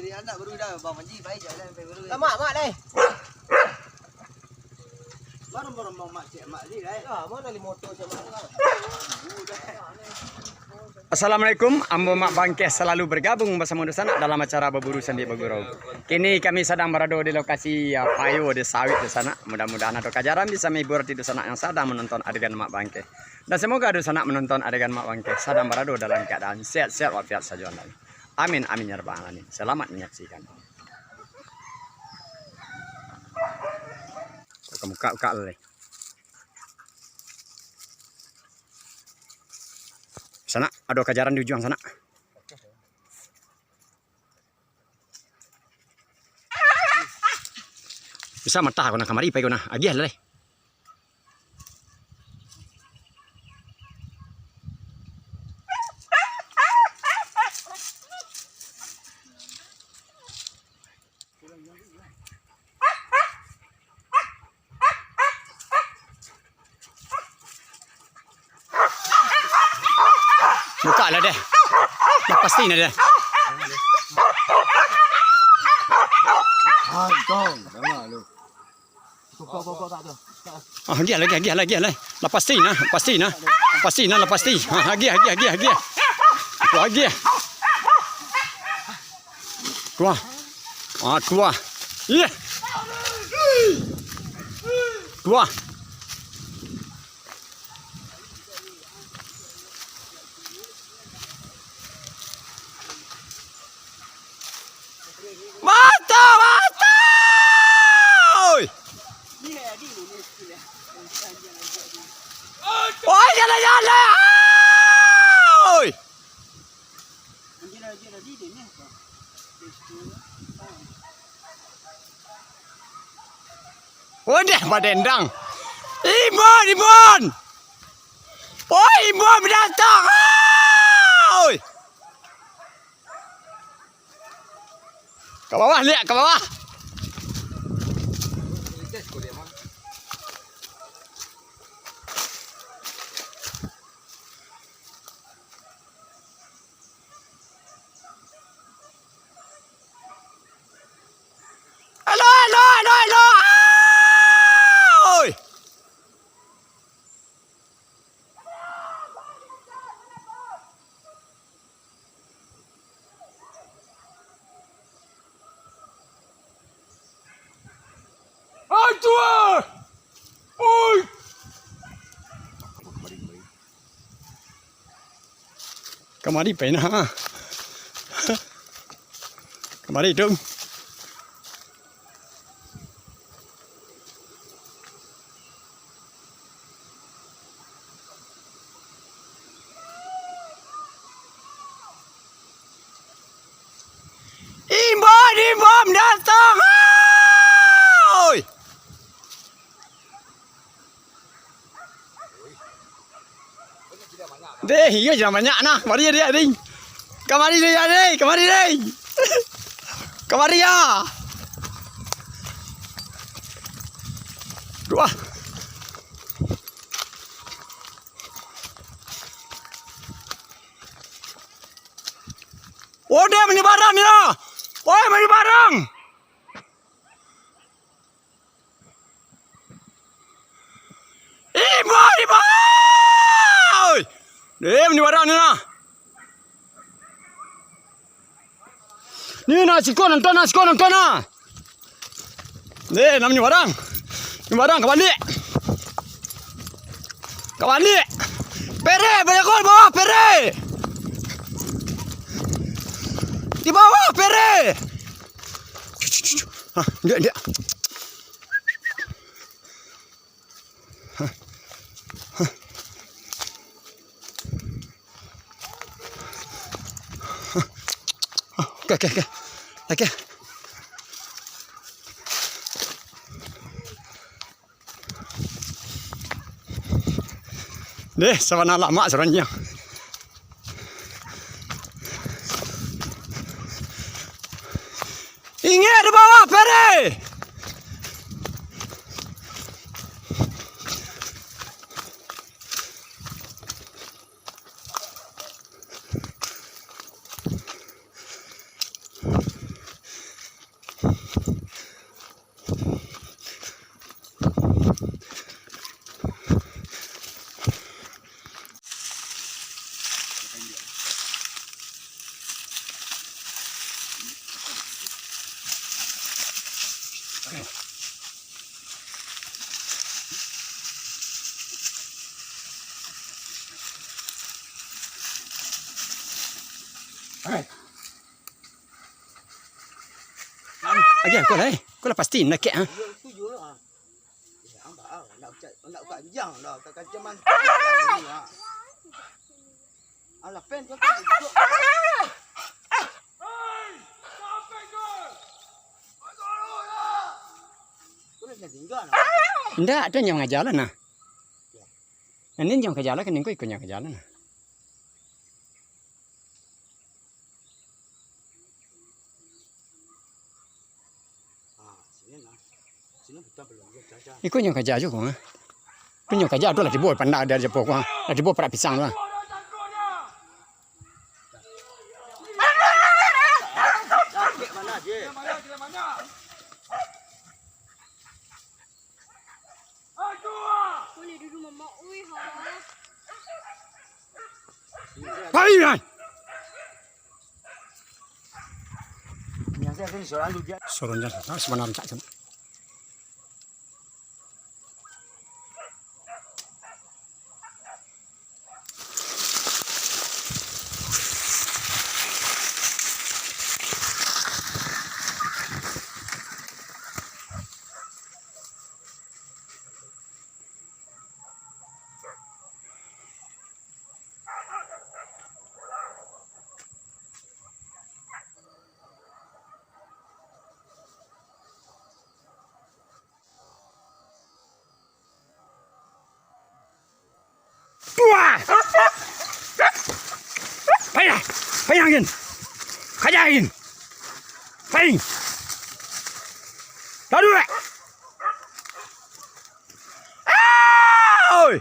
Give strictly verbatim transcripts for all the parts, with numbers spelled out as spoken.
Anak baru dah, Bang Panji, baik je lah, sampai baru. Lah, mak, mak, deh. Baru-baru mau mak cek mak ni, deh. Ah, mana li motor cek mak tu, kan? Assalamualaikum, ambo Mak Bangkeh salalu bergabung basamo dunsanak dalam acara Baburu Sandi Bagurau. Kini kami sadang barado di lokasi, ah, payo di sawit dunsanak. Mudah-mudahan ado kajaran bisa mahibur di dunsanak yang sadang manonton adegan Mak Bangkeh. Dan semoga dunsanak manonton adegan Mak Bangkeh sadang barado dalam keadaan sehat-sehat wafiat sajo andaknyo. Amin, amin, ya rabbal alamin. Selamat menyaksikan. Buka, buka, buka, leh. Sanak, ado kajaran di ujuang sanak. Bisa matah ko nah, kamari pai ko nah, agiah lah, leh. Buka lah deh. Lah pasti nah deh. Hai, kong, dengar lu. Ah, agiah lah, agiah, agiah lah, agiah lah. Lah pasti nah, pasti nah. Pasti nah, lah pasti. Ha, agiah, agiah, agiah, agiah. Agiah. Kuah. Ah, kuah. Iya. Kuah. Mata, mata! Oi! Oi, jalan, jalan! Oi! Udah badendang. Imbon, imbon! Oi, imbon binatang! Oi! Ka bawah, liek, ka bawah! Alo, alo, alo, alo! Oi! Aduh! Oi! Kamari pai nah. Kamari dong. Imbon, imbon datang, oi! Deh, iyo, jangan banyak nah. Kamari deh, deh. Kamari deh, deh. Kamari deh. Kamari ya. Dua. Oh, deh, mani barang ni lah. Oi, mani barang. Imbon, imbon! Oi! Deh, mani barang ni nah. Ni nah, siko nonton nah, siko nonton nah. Deh, nah mani barang. Mani barang, ka baliak. Ka baliak. Pere, banyak gol bawah, Pere. Di bawah, Pere. Hah, diak, diak. Oke, oke, oke. Oke. Deh, sabana lamak saranjang. Ingek di bawah, Pere! Agiah ko lah, eh. Ko lah pasti nak kek, ah. Iyo, itu juo, ah. Eh, ang baa, nak ucap, nak ucap anjiang lah, ka kancaman. Ah. Alah, pen tu kan. Ko lah tingga lah. Indak, tu inyo mangaja lah nah. Nan inyo mangaja lah, kan ko iko nyo mangaja lah nah. Iko nyo kaja jo ko, ha. Iko nyo kaja tu lah tibo pandak di japo ko, ha. Lah tibo parak pisang tu, ha. Pai, pai. Suronyo, ah, sabananyo cak. Tuah! Payah! Payah angin! Kaja angin! Payah! Taruh! Ah! Oi!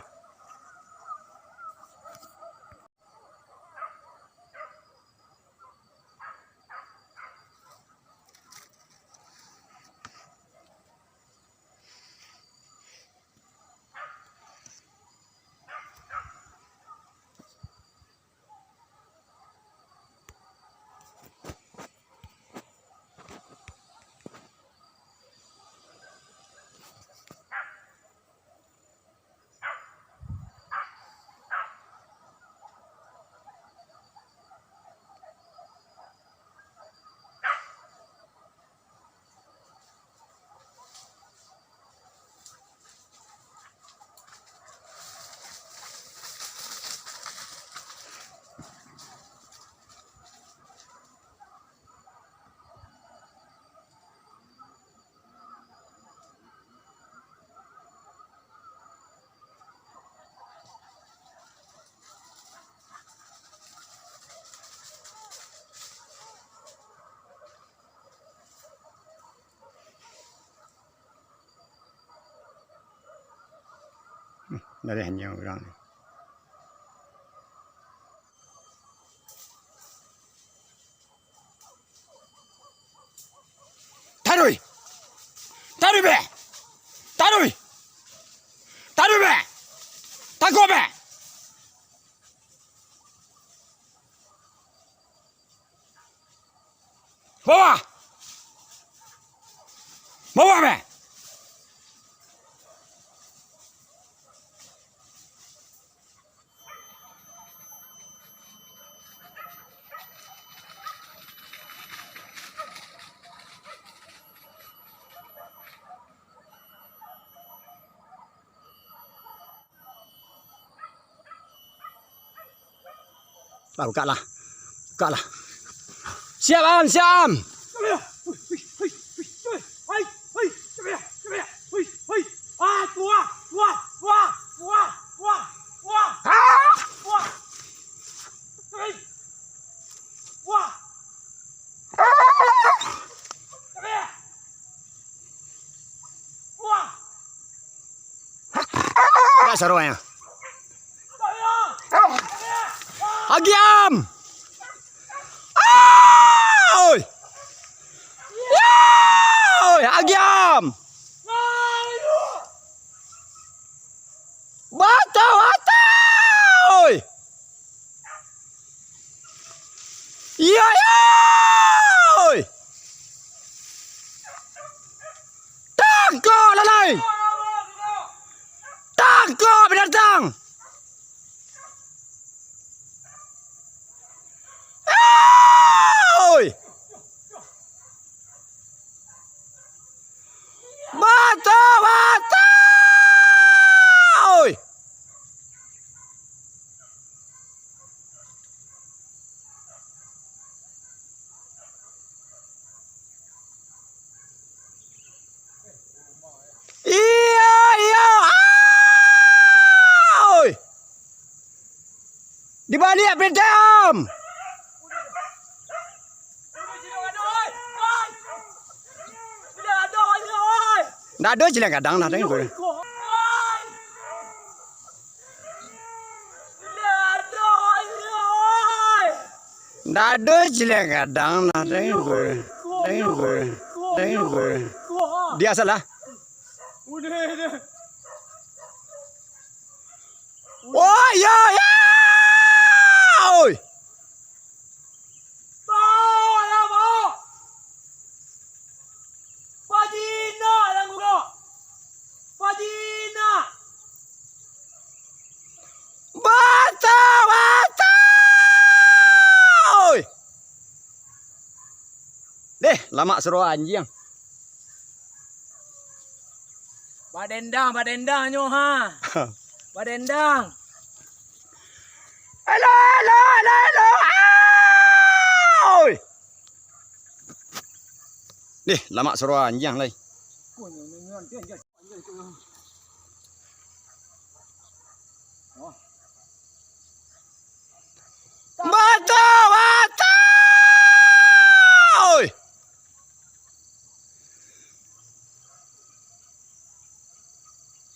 Hmm, dari hanya urang ni. Taruih! Taruih, be! Taruih! Taruih, be! Tangkok, be! Bawah! Bawah, be! Lah, bukaklah. Bukaklah. Siap, Am, siap, Am. Dak saruanyo. Agiah! Oi! Oi! Agiah! Batua, batua! Oi! Iyo, iyo! Tangkok, lalai! Tangkok, binatang! Dam! Ndak ado cilang gadang lah, tengok. Ndak ado cilang gadang lah, tengok. Tengok. Tengok. Dia salah. Oi, yo, yo! Oi! Bawa lah, bawa! Bajinak lah, guru! Bajinak! Batua, batua! Oi! Deh, lamak suruah anjiang. Badendang, badendang nyo, ha. Badendang. Elo, elo, elo, elo. Oi. Deh, lamak suruah anjiang lai. Batua, batua! Oi!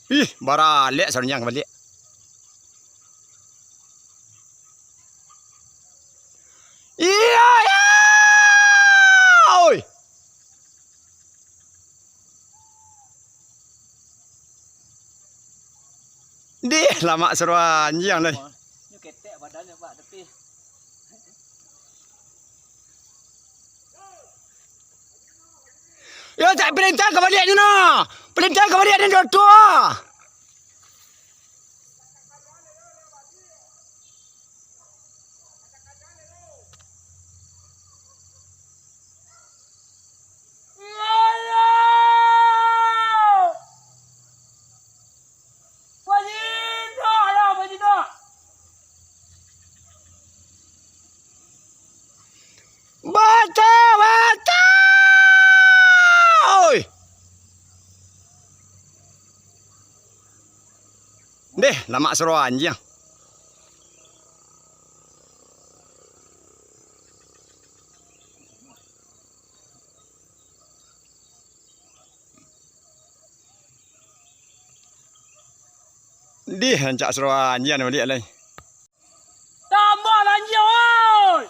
Ih, baralek saranjang ka baliak. Iyo, iyo! Oi! Dih, lamak suruah anjiang lai. Nyo ketek badannyo, Pak, tapi. Yo, tak perintah ka baliak nyo nah. Perintah ka baliak nyo tu. Batua, batua! Oi! Deh, lamak suruah anjiang. Dih, rancak suruah anjiang baliak lai. Tambah lanjia, oi!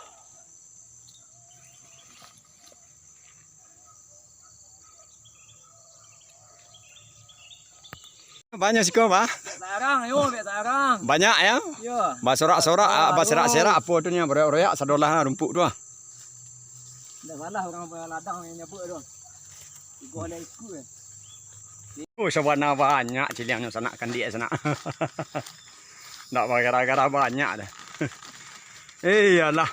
Banyak siko, Bah? Biak sarang, yo, biak sarang. Banyak, ya? Yo. Basorak-sorak, ah, baserak-serak, apo tu nyo, baroyak-royak, sadolah rumpuik tu, ah. Ndak salah urang ladang yang nyabut tu. Tigo alai ikua, eh. Oh, sabana banyak ciliangnyo sanak kandiak sanak. Ndak bagara-gara banyak dah. Eh, iyalah.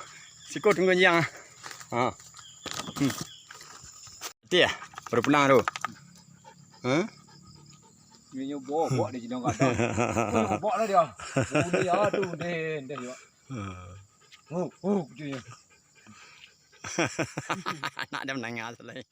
Siko tunggu anjiang. Ha. Hmm. Ti ah, baru pulang tu. Ha? Inyo bobok di sini kadang. Oh, bobok lah dia. Bunyi ah tu, deh, deh, yo. Huk, huk, je. Anak dia menangis lagi.